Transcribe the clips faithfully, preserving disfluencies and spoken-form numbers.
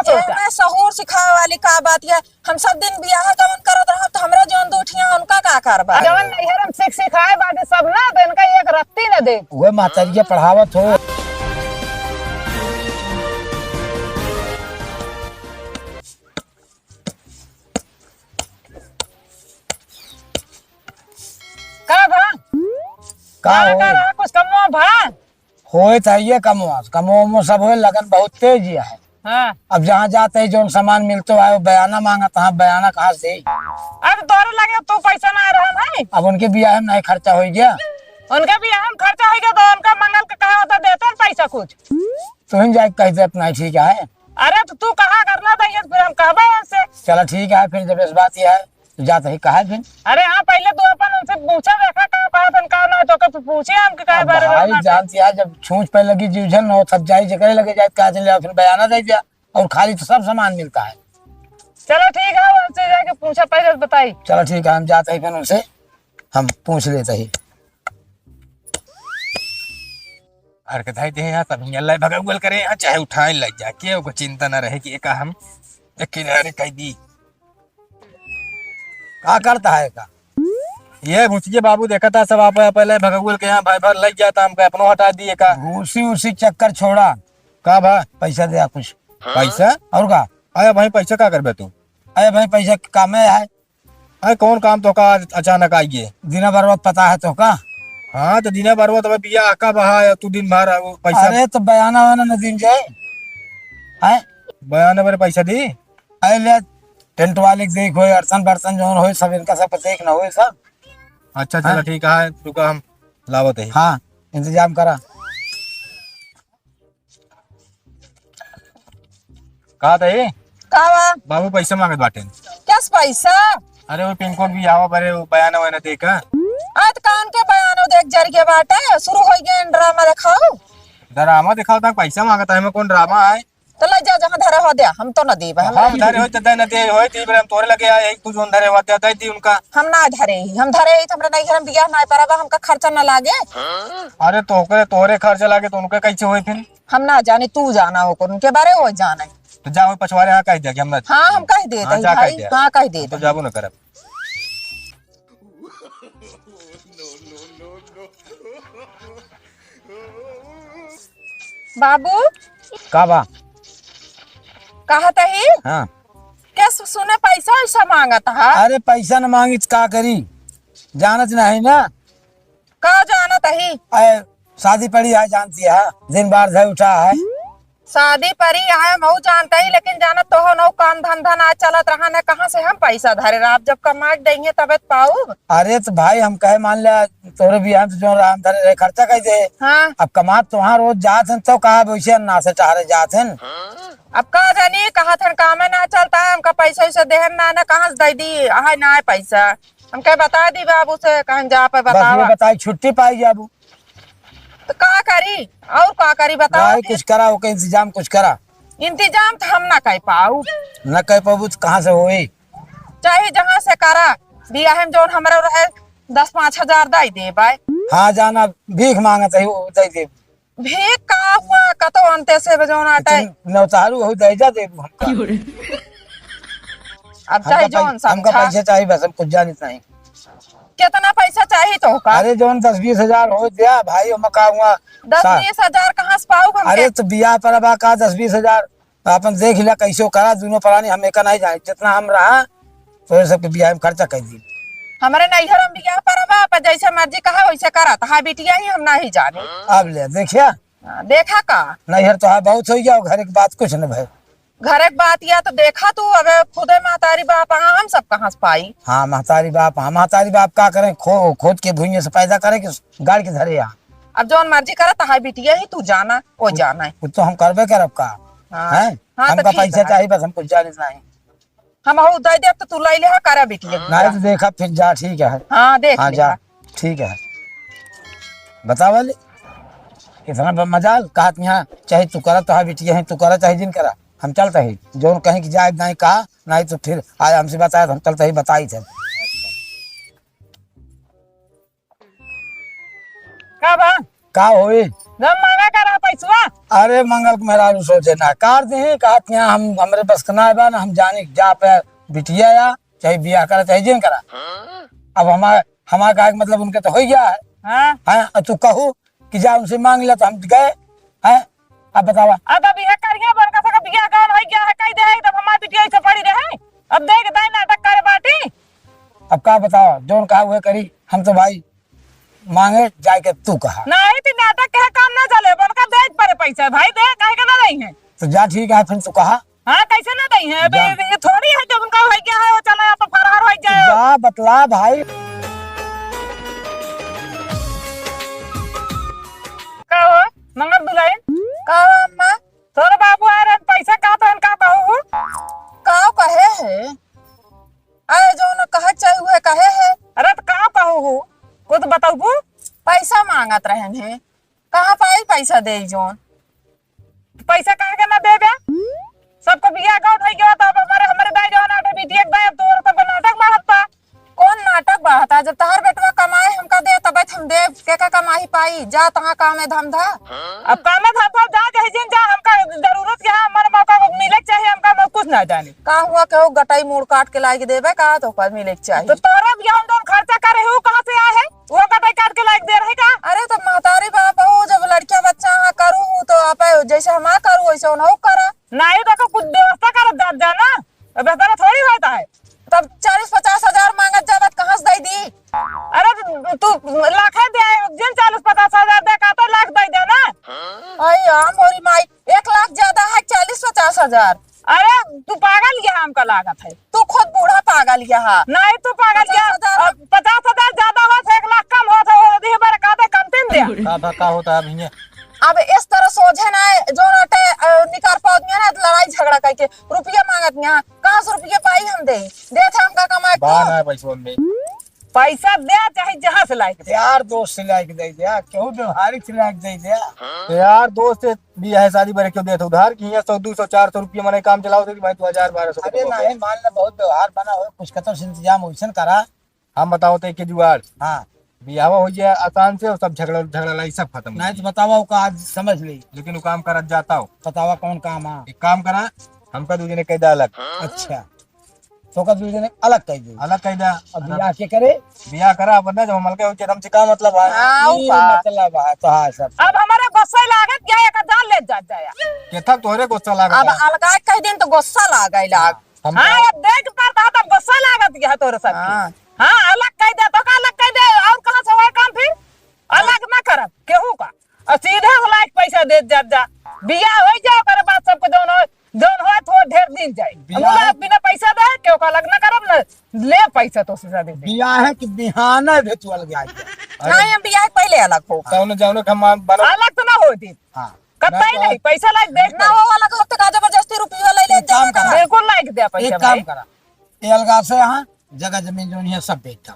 तो का? मैं सहूर सिखावे वाली का बात है? हम सब दिन बियाह गवन करत रहब, तो हमरा जौन दू ठिया उनका का करबा? जवन नैहर हम सीख सिखाए बाटे सब ना, तो इनका एक रत्ती न दे। उहे महतरिया पढ़ावत हो। का बा? का का हो? का रहा? कुछ कमवा भा? होए त है ये कमवा, कमवा उमवा सब होए, लगन बहुत तेज है। हाँ। अब जहाँ जात है, जौन सामान मिलतो है, वो बयाना माँगत है, बयाना कहाँ से? अब तोरे लगे तू पैसा ना रहल है। अब उनके बियाह में नहीं खर्चा होइ गया। उनके बियाह में खर्चा होइ गया तो उनका मंगल का कहा होता, देते हैं पैसा कुछ। तुहिन जाके कह दे अपना, ठीक है। अरे तो तू कहा करना था ये, फिर हम कहबे उनसे। चला ठीक है, फिर जब इस बात ये है, तो जात ही कहा फिर। अरे हाँ, पहले तू अपन उनसे पूछा देखा का बात है, का ना, तो के तू पूछे हमके काहे अब बारे में भाई बात है? जानती है, जब छूछ पे लगी जीव झन हो, तब जाई जकरे लगे जाए, कहा चले जाओ, फिर बयाना दे दिया और खाली तो सब सामान मिलता है। चलो ठीक है, उनसे जाके पूछा पहले बताई। चलो ठीक है, हम जाते हैं फिर उनसे, हम पूछ लेते हैं। हरकत है दे यहाँ, तब हियाँ लै भगौगल करे यहाँ, चाहे उठाए लै जाके, ओको चिंता न रहे कि एका हम एक किनारे कह दी। का करता है का? ये भूसिए बाबू देखा था सब आप पहले भगौगल के यहाँ भाई भर लै जाता, हमका अपनो हटा दिए का। भूसी उसी चक्कर छोड़ा। का भा? पैसा दे कुछ। पैसा? और का? अरे भाई पैसा का करबे तू? अरे भाई पैसा के कामे है। अरे कौन काम तोका आज अचानक आइए? दीना बरवत पता है तोका? हाँ, तो दीना बरवत अबे बियाह का बहा है, तू दिन भर वो पैसा अरे तो बयाना वाना न दिन जाए। हैं? बयाना बरे पैसा दी? अरे ले, टेंट वाले के देख होए, अड़सन बड़सन जौन होए, सब इनका सब देख न होए सब। अच्छा, चला हाँ। ठीक है, रुका हम लावत है। हाँ, इंतजाम करा। का दही? का बा? बाबू पैसा मांगत बाटे। कस पैसा? अरे वो पिन कोड भी आवा बरे, वो बयान वयान दे का। आज कान के बयान देख जर के बाटे, शुरू हो गए ड्रामा दिखाओ। ड्रामा दिखाओ तक पैसा मांगता है, मैं कौन ड्रामा है? तो ले जा जहाँ धरे हो दे, हम तो न देब, हम हम धरे हो तो दे न दे, हो दी बरे, हम तोरे लगे आए, तू जोन धरे हो दे, दे दी उनका। हम ना धरे ही, हम धरे ही तो हमरा नहीं घर में बियाह ना परबा, हमका खर्चा ना लागे। अरे तो ओकरे तोरे खर्चा लागे तो उनका कैसे होए फिर? हम ना जाने, तू जाना हो, उनके बारे वो जाने। तो जा, वो पछवारे हाँ कह दिया कि हम ना हाँ, हम कह देते हाँ, हैं जा कह भाई, दिया। हाँ, कह हम तो देते हैं। जाबो ना करब। बाबू। का बा? कहत ही? हाँ। क्या सु-, सुने पैसा वैसा मांगत हा? अरे पैसा न मांगी त का करी? जानत नहीं ना। का जानत ही? अरे, शादी पड़ी है, जानती है, दिन बार धर उठा है। शादी पड़ी है, मऊ जानता ही, लेकिन जानत तो हो, नौ काम धंधा ना चलत रहा, न कहाँ से हम पैसा धरे रहा, जब कमा के देंगे तबे तो पाऊब। अरे तो भाई, हम कहे, मान लिया, तोरे बियाह में तो जो रहा, हम धरे रहे, खर्चा कह दे। हाँ। अब कमात तो हाँ रोज जात हैं, तो कहा वैसे ना से टहरे जात हैं। अब का जानी, कहा थन कामे ना चलता है, हमका पैसा वैसा देहन ना, ना कहाँ से दे दी, आहे ना है पैसा। हम कहे बता दी बाबू से, कहन जा पे बस ये बतावा। बताई, छुट्टी पाई जाबू। तो का करी? और का करी बतावा? भाई, कुछ करा, ओके इंतजाम कुछ करा। इंतजाम तो हम ना कर पाऊ। ना कर पाबू तो कहाँ से होई? चाहे जहाँ से करा, बियाह में जौन हमरा रहे दस पाँच हजार दे दे भाई। हाँ, जाना भीख मांगत है, वो दे दे। भीख का हुआ, कतो अंते से जौन आटा है। नौतारू हो, दे जा देबू हमका। अब चाहे हमका जौन पै-, हमका समझा। पैसा चाही, बस हम कुछ जानित नहीं। कितना पैसा चाही तो का? अरे जौन दस बीस हजार हो दिया भाई, हम का हुआ दस सा-, बीस हजार कहाँ से पाऊ हम अरे के? तो बियाह पर बा का दस बीस हजार, अपन देख लिया कैसे करा, दोनों प्राणी हम एका नहीं जाने, जितना हम रहा तो ये सबके बियाह में खर्चा कर दी। हमारे नैहर में बियाह पर बा, पर जैसे मर्जी कहा वैसे करा, तो हाँ बिटिया ही हम नहीं जाने। अब ले देखिया। हाँ, देखा का? नैहर तो है बहुत हो गया, घर के बात कुछ न भाई। घरे के बात या तो देखा तू, अबे खुदे महतारी बाप, हाँ, हम सब कहाँ से पाई? हाँ, महतारी बाप, हाँ, महतारी बाप का करें, खो-, खोद के भुइये से पैदा करे कि गाड़ के धरे यहाँ। अब जौन मर्जी करत है बिटिया ही, तू जाना, वो जाना है। वो तो हम करबे करब का? हाँ। हैं? हाँ, तो हमका ठीक पैसा है। चाहिए, बस हम कुछ जानित नहीं। हम हऊ दे देब तो तू ले ले, हाँ, करा बिटिया के नहीं पूरा। तो देखा फिर जा, ठीक है। हाँ, देख हाँ, ले, जा, हाँ। ठीक है। बतावा ले, इतना ब-, मजाल, कहत यहाँ, चाहे तू करा, तो हाँ बिटिया है, तू करा, चाहे जिन करा। हम चलते ही, जौन कहीं कि जाए, नहीं कहा, नहीं तो फिर आए हमसे बताए, तो हम चलते ही बताई थे। का बा? का होई? जब मांगा करा पैसवा। अरे मंगल के मेहरारू सोचे ना, काट दे, कहत यहाँ हम, हमरे बस के ना बा ना, हम जानी जा पे बिटिया या, चाहे बियाह करा, चाहे जिन करा। अब हमार, हमार कहे के मतलब उनके तो हो गया है। हाँ। हाँ, और तू कहू कि जा उनसे मांग ले, तो हम गए हैं। अब बतावा। अब, अब यह करिया बड़का सा बियाह गाउन हो गया है, कह दे है, तब हमार बिटिया ऐसे पड़ी रहे। अब देख दाई नाटक करे बाटी। अब का बतावा, जौन कहा वह करी, हम तो भाई मांगे जाए के तू कहा। नहीं, तो नाटक के काम ना चले, उनका दे पड़े पैसा, भाई दे, काहे के ना रही है? तो जा ठीक है, फिर तू कहा। हाँ, कैसे ना दे है? अबे जा। ये, ये थोड़ी है कि उनका हो गया है, वो चला आप फरार हो जाए। जा बतला भाई। का हो, मंगल दुल्हन? का हो अम्मा? तोर बाबू आ रहे, पैसा का तो इनका कहू? का कहे है? अरे, जौन कहत चाही, उहे कहे है। अरे, त का कहू हो? कुछ बतौबू? पैसा मांगत रहन है। कहाँ पाई पैसा देई जौन? पैसा काहे के ना देबे? सबको बियाह गौन होइ गया, तो अब हमारे, हमारे दाई जौन आटे बिटिया के दाई, अब तोर तब नाटक बढ़त बा। कौन नाटक बढ़त है? जब तहार बेटवा कमाए हमका दे, तबे त हम देब। के का कमाई पाई? जा तहाँ काम है धंधा। अब काम है धंधा जा, चाहे जिन जा, हमका जरूरत के है, हमारे मौका मिले के चाहिए, हमका मौका कुछ ना जाने। का हुआ, केहू गटाई मूड़ काट के लाइके देबे का, तो ओकर मिले के चाही। तो तोरा बियाह में जौन खर्चा करे है, उ कहाँ से आए है? वो गटाई काट के लाइके दे रहे का? अरे, तो महतारी बाप हो, जब लड़किया बच्चा हाँ करू, तो आप जैसे हमार करू, वैसे उनहु करा। नहीं, तो कुछ व्यवस्था करत जात जा ना, अब बेहतर थोड़ी होता है। तब चालीस पचास हजार मांगत जाबत, कहाँ से दे दी? अरे, तू लाखे दे, जिन चालीस पचास हजार दे, का तो लाख दे दे ना। आई, हाँ, मोरी माई, एक लाख ज्यादा है, चालीस पचास हजार। अरे, तू पागल ये हमका लागत है। तू खुद बूढ़ा पागल ये हा। नहीं, तू पागल ये। पचास हजार। अब पचास हजार ज्यादा हो, एक लाख कम हो, तो वो दी बार का दे, कम तीन दे। का बा, का होता है अभी ये? अब इस तरह सोझे ना, जो नाटे, अ, निकार पावत नहीं है ना, लड़ाई झगड़ा करके रुपया मांगत नहीं है। कहाँ से रुपया पाई हम दे? दे था हमका कमाए बा को। ना पैसवा में। पैसा दे, चाहे जहाँ से लाइके दे। यार दोस्त से लाइके दे दे, केहू व्यवहारिक से लाइके दे दे। तो यार दोस्त से बियाह शादी बरे क्यों देत उधार कि हियाँ सौ, दो सौ, चार सौ रुपया मने काम चलाओ थे कि भाई तू हजार, बारह सौ अरे रुपया नहीं, मान ले बहुत व्यवहार बना हो, कुछ कतर से इंतजाम वैसन करा। हम बताओ तो एक जुगाड़। हाँ। बियाह हो जाए आसान से और सब झगड़ा, झगड़ा लड़ाई सब खत्म हो नहीं तो जाए। बतावा, ओका आज समझ ले। लेकिन वो काम करत जाता हो। बतावा कौन काम है? एक काम करा, हमका दू जने कह दे अलग। अच्छा। तो का दू जने अलग कह दे। अलग कह दे। अब बियाह के करे? बियाह करा, वरना जब हम अलगे हो जाए, हमसे का मतलब है? हाँ, ई का? मतलब है, तो हाँ, सब। अब हमारे गुस्सा लागत गया, एक जान ले जात जाया। के थक तोहरे गुस्सा लागत अब है? अलगा कह दिन तो गुस्सा लागे लाग। हम हाँ, अब देख पड़ता है, तब गुस्सा लागत गया तोरे सब के। हाँ। हाँ, अलग कह दे, तो का अलग कह दे, और कहाँ से होए काम फिर? अलग ना करब, केहू का। और सीधे से लाइके पैसा देत जात जा। बियाह होइ जाए, ओकरे बाद सबको जौन होए, जौन होए, थोड़ ढेर दिन जाए। बियाह हम लोग बिना पैसा दे, केहू का अलग ना करब, ना ले पैसा तो से दे दे। बियाह है कि बिहाना भी तू अलग आ जा। नहीं, हम बियाह के पहले अलग हो। तौने जौने के हम बनो। अलग तो ना हो दे। हाँ। कतई ना, नहीं, पैसा लाइके दे ना दे। हो वाला का हफ्ते का जबरदस्ती रुपया ले ले एक काम जाएगा। करा। बिल्कुल लाइके दे पैसा एक काम भाई। करा, ये अलगा से यहाँ जगह जमीन जौन है सब बेच दो,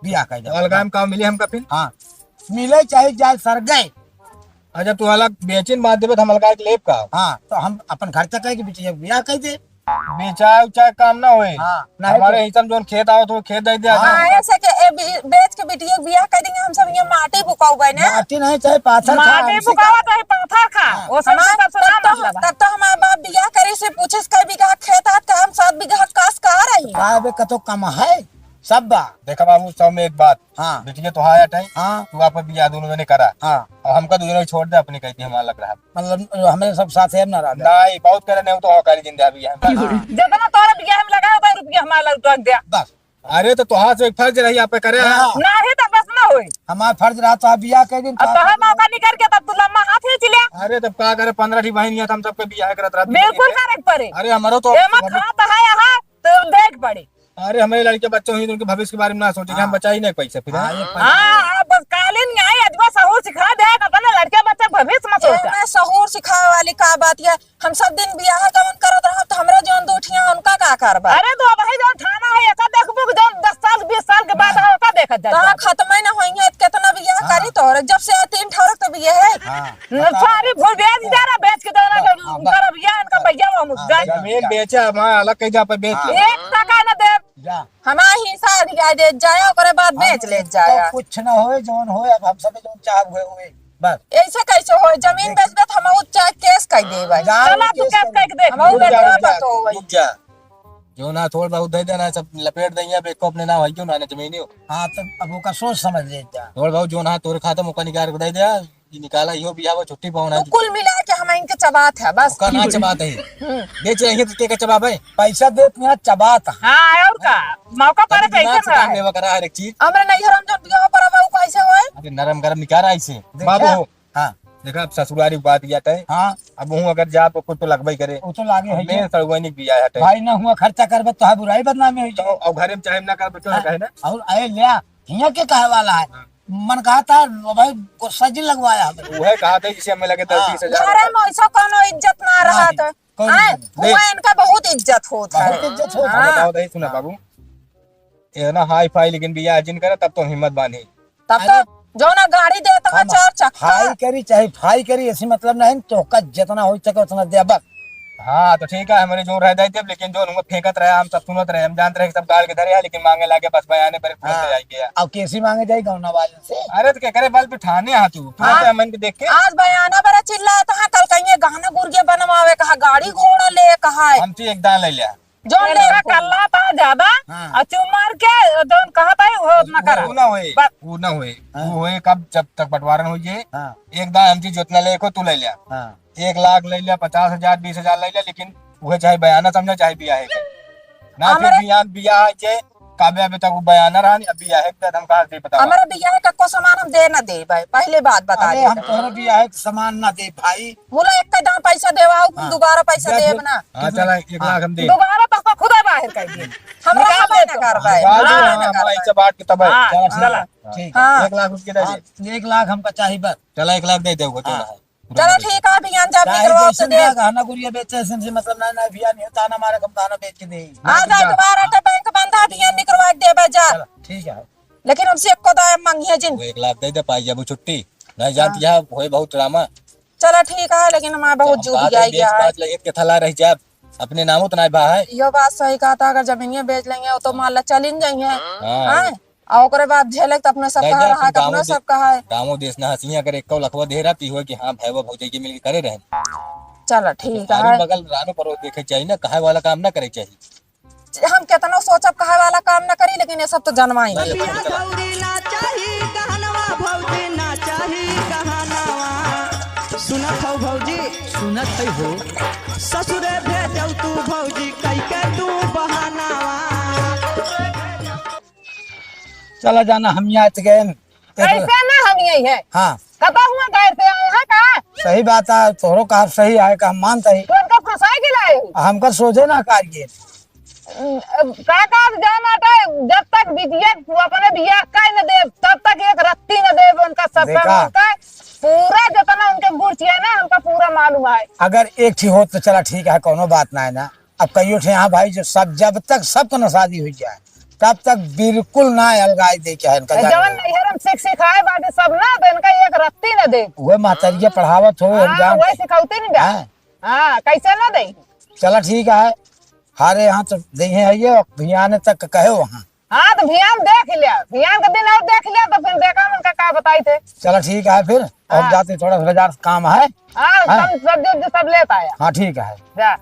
बियाह कर दो। अलगा में का मिली हमका फिर? हाँ, मिले चाहे जाए सरगे। अच्छा, तू अलग बेचिन बात देबे तो हम अलगा के लेब का? हाँ, तो हम अपन खर्चा करके बिटिया के बियाह कर दे। बेचाए उचाए काम ना होए। हाँ, नहीं हमारे तो हिस्सा में जौन खेत आवत हो, खेत दे दे। हाँ, ऐसे के ए, बी-, बेच के बिटिया के बियाह कर देंगे, हम सब यहाँ माटी बुकाऊ बने। माटी नहीं, चाहे पाथर खा, माटी हमसे बुकावा का? चाहे पाथर खा, हाँ। वो सब हमार, से सबसे तब ना तो, मतलब है। तब तो हमारे बाप बियाह करे से पूछे से कई बीघा खेत आत का, हम सात बीघा कास कहा रही। का बे, कतो कम है, सब बा। देखा बाबू, सौ में एक बात। हाँ। बिटिया तो हाँ अटाई। हाँ। तू आप बियाह दोनों जने करा। हाँ। और हमका दोनों छोड़ दे, अपने कहती हमारा लग रहा। मतलब, हमरे सब साथ है ना रहा। नहीं, बहुत करे नहीं, तो हकारी जिंदा बियाह में। हाँ। जितना तोरा बियाह में लगा, उतना रुपया हमारा लौटा दे। बस। अरे, तो तोहार से एक फर्ज रही, आप पे करे। हाँ। नहीं, तो बस ना होई। हमार फर्ज रहा, तो आप बियाह कर दिन, अब तोहार मौका निकल के, तब तू लम्बा हाथ खींच ले। अरे, तब का करे, पन्द्रह ठी बहन है, तो हम सबके बियाह करत रहत बिल्कुल करे। करे के पड़े। अरे, हमारो तो एमा खात है यहाँ, तो देख पड़े। अरे, हमारे लड़के बच्चे हुई, तो उनके भविष्य के बारे में ना सोचे कि हम हाँ। बचाई नहीं पैसा फिर, हाँ, हैं? ये पैसा हाँ, आप बस कालीन न्याय अजबा सहूर सिखा दे, अपने लड़के बच्चे भविष्य में सोचा। एमे सहूर सिखावे वाली का बात है? हम सब दिन बियाह गवन करत रहब, तो हमरा जौन दू ठिया उनका का कारबार? अरे, तो अबही जौन ठाना है, एका देखबू कि जौन दस साल, बीस साल के बाद हाँ। है, ओका देखत जात कहाँ जात। खत्म ही ना होई है, कितना बियाह हाँ। करी तोरे, जब से तीन ठौरक तो बियाह है। हाँ। न, सारी भूल बेच दे रहा, बेच के देना हाँ, जब हाँ, उनकर बस। बियाह, इनका भैया वो हाँ, मुद्दा। भैया, जमीन भैया। बेचे, हमारा अलग कहीं जा पे बेच हाँ। के। एक टका न दे। जा। हमारा हिस्सा अधिकार दे जाए, ओकरे बाद हाँ, बेच ले तो जाए। कुछ न होए, जौन होए, अब हम सब जौन चाहब होए, होए। बस। ऐसे कैसे होई? जमीन बेचबे तो हम उ चाहे केस कर देबे। जान चला, तू केस केस कर कर दे। हम उ रुक जा, बेचबे रुक जा, तो होई। रुक जा। जौन है थोड़ बहुत दे देना, सब लपेट देंगे, अब एको अपने नाम है क्यों ना, ना जमीन हो। हाँ, तो अब ओका सोच समझ ले जा। थोड़ बहुत जौन है तोरे खाता में ओका निकाल के दे दे, ये निकाला, इहो बियाह छुट्टी पावना तू है। कुल मिला के हम इनके चबात है, बस। ओका ना चबात है। हम्म। बेच रही है तो के का चबाबे? पैसा देत ना चबात है। हाँ, और का? मौका पर अभी पैसा दिमाग से ना काम है। लेवा करा हर एक चीज। हमरे नैहर में जौन बियाह पर अब उ कैसे होए? अरे नरम गरम निकाल आई से। देखा? बाबू हो। हाँ। देखा, अब ससुरारी बात यह है। हाँ। अब हूँ अगर जा तो कुछ तो लगबे करे। वो तो लागे अब है मैं ये। सड़ुआनी बियाह हटे। भाई ना हुआ खर्चा करबे तो है बुराई बदनामी होई तो जाए। अब घरे में चाहे ना करबे तो हाँ। कहे ना। और अरे लिया, हियाँ के कहे वाला है। हाँ। मन कहा था, भाई गुस्सा जिन लगवाया हमें। वो है कहा था जिसे हमें लगे दस हाँ। बीस हजार। घरे में ऐसा कोनो इज्जत ना रहा हाँ। तो। कौन आए, इज्जत? हुआ देख। इनका बहुत इज्जत होत है। बहुत इज्जत होत है। हाँ। बताओ दही सुना हाँ। बाबू। ये ना हाई फाई लेकिन बियाह जिन करे तब तो हिम्मत बांधी। तब तो अरे, जौना गाड़ी देत है हम चार चक्का। हाई करी चाहे फाई करी, ऐसी मतलब नहीं, तोहका जितना हो सके उतना दे बस। हाँ, तो ठीक है, हमरे जो रह जाए देब, लेकिन जो हम फेंकत रहे, हम सब सुनत रहे, हम जानत रहे कि सब गाड़ के धरे है, लेकिन मांगे लागे बस बयाने पर तुरंत हाँ। जाए गया। अब कैसी मांगे जाए गौना वाले से? अरे तो क्या करे, बल पे ठाने हा तू, तुरंत हाँ। हमन के देख के। आज बयाना बड़ा चिल्लात है, कल कहिए गहना गुरिया बनवावे कहा, गाड़ी घोड़ा ले कहा है। हम तो एक दान ले लिया। जौन ले इनका कल्ला था ज्यादा, हाँ। और चुप मार के जौन कहा था, वो न करा। वो ना होए, बस। वो ना होए। हाँ। वो होए कब, जब तक बंटवारन हो जाए। हाँ। एक दान हमसे जितना ले को तू ले लिया। हाँ। एक लाख ले लिया, पचास हजार, बीस हजार ले लिया, लेकिन वह चाहे बयाना समझा, चाहे बियाह है। ना फिर हमारे बियान बियाह है, काबे अबे तक वो बयाना रहा नहीं, अब बियाह है, हम कहाँ से बतावा? हमारे बियाह का को सामान हम दे ना दे भाई, पहले बात बता अरे, दे। हम तोहरे बियाह के सामान ना दे भाई। बोला, एक दाम पैसा देवा, हाँ। दोबारा पैसा दे देब ना। हाँ, चला, एक लाख हम दे। दोबारा तो उसको खुदा बाहर कर दे। हमरा निकाल हबे दे ना तो। करबे। निकाल दे, हाँ, हाँ, ना हमारा करबे। हिस्सा बांट के तब है। हाँ, चला, ठीक है। चला। हाँ। एक लाख रुपये दे हाँ, दे। एक लाख हमका चाही बस। चला, एक लाख दे दे, वो तो हाँ। है। चला, ठीक है, अभियान जब चाहे निकलवा जैसे के दे। गहना गुरिया बेचे, ऐसे से मतलब ना, ना, अभियान ये ताना मारे, हम गहना बेच के दे। आ जा, जा। दोबारा तो बैंक बंद है, अभियान निकलवा के देबे जा। चला, ठीक है। लेकिन हमसे एको दाम मांगिए जिन। वो एक लाख दे दे, पाई जाबू छुट्टी। नहीं जानती हाँ। है, होए बहुत ड्रामा। चला ठीक है, लेकिन हमारा बहुत तो हम जूझ कहा था, जाए बेच गया है। बाच ले, एक के थला रह जाए, अपने नामो तो नहीं बा है। यो बात सही कहा था, अगर जमीनिया बेच लेंगे, वो तो मान ला चलिन जाइए। हाँ। हाँ? और ओकरे बाद झेले तो अपने सब नहीं, कहा नहीं, रहा, अपने गाँवों अपने दे-, सब कहा है। गाँवों देश ना हंसी, अगर एक लखवा दे रहा, तो ये हुआ कि हाँ, भाई वो भौजाई के मिलके करे रहे। चला ठीक चारों है। बगल रानो परोस देखे चाहिए ना, कहे वाला काम ना करे चाहिए। हम केतनो सोचब कहे वाला काम न करी, लेकिन ये सब तो जनवाई। बिया गौरी ना चाही गहनवा, भौजी ना चाही गहनवा। सुनत हौ भौजी? सुनत है हो। ससुरे भेजौ तू भौजी, कई के तू बहानवा। चला जाना, हम यहाँ से गए। कैसे ना हम यही है? हाँ। कतौ हुआ गैर से आए हैं का? सही बात है, तोहरो कहा सही है, का हम मानते ही। तो उनका फंसाए के लाए हो? हमका सोझे ना कारिए। अम, का, का जान आता है, जब तक बिटिया, वो अपने बिया का न देब, तब तक एक रत्ती न देब, उनका सब देखा? काम उनका पूरा जितना उनके गुण चाहिए ना, हमका पूरा मालूम है। अगर एक ठी होत तो चला ठीक है, कोनो बात ना है ना। अब कहियो ठे, हाँ भाई, जो सब, जब तक सबको ना शादी हो जाए, तब तक बिल्कुल ना अलगाई दे के है इनका, ए, जाने जवन दो। नैहर हम सीख सिखाए बाटे सब ना, तो इनका एक रत्ती न दे। उहे महतरिया पढ़ावत हो, हम हाँ, जानते उहे हैं। सिखौती नहीं बा। हाँ। हाँ, कैसे न दे? चला ठीक है, हारे यहाँ तो देहे है ये, भियाने तक कहे वहाँ। हाँ, तो भियान देख लिया, भियान के दिन और देख लिया, तो फिर देखा उनका का बताई थे। चला ठीक है फिर, हम हाँ। जाते, थोड़ा सा बाजार काम है। हाँ, हाँ। सब सब्जी उब्जी सब लेत आया। हाँ, ठीक है। जा।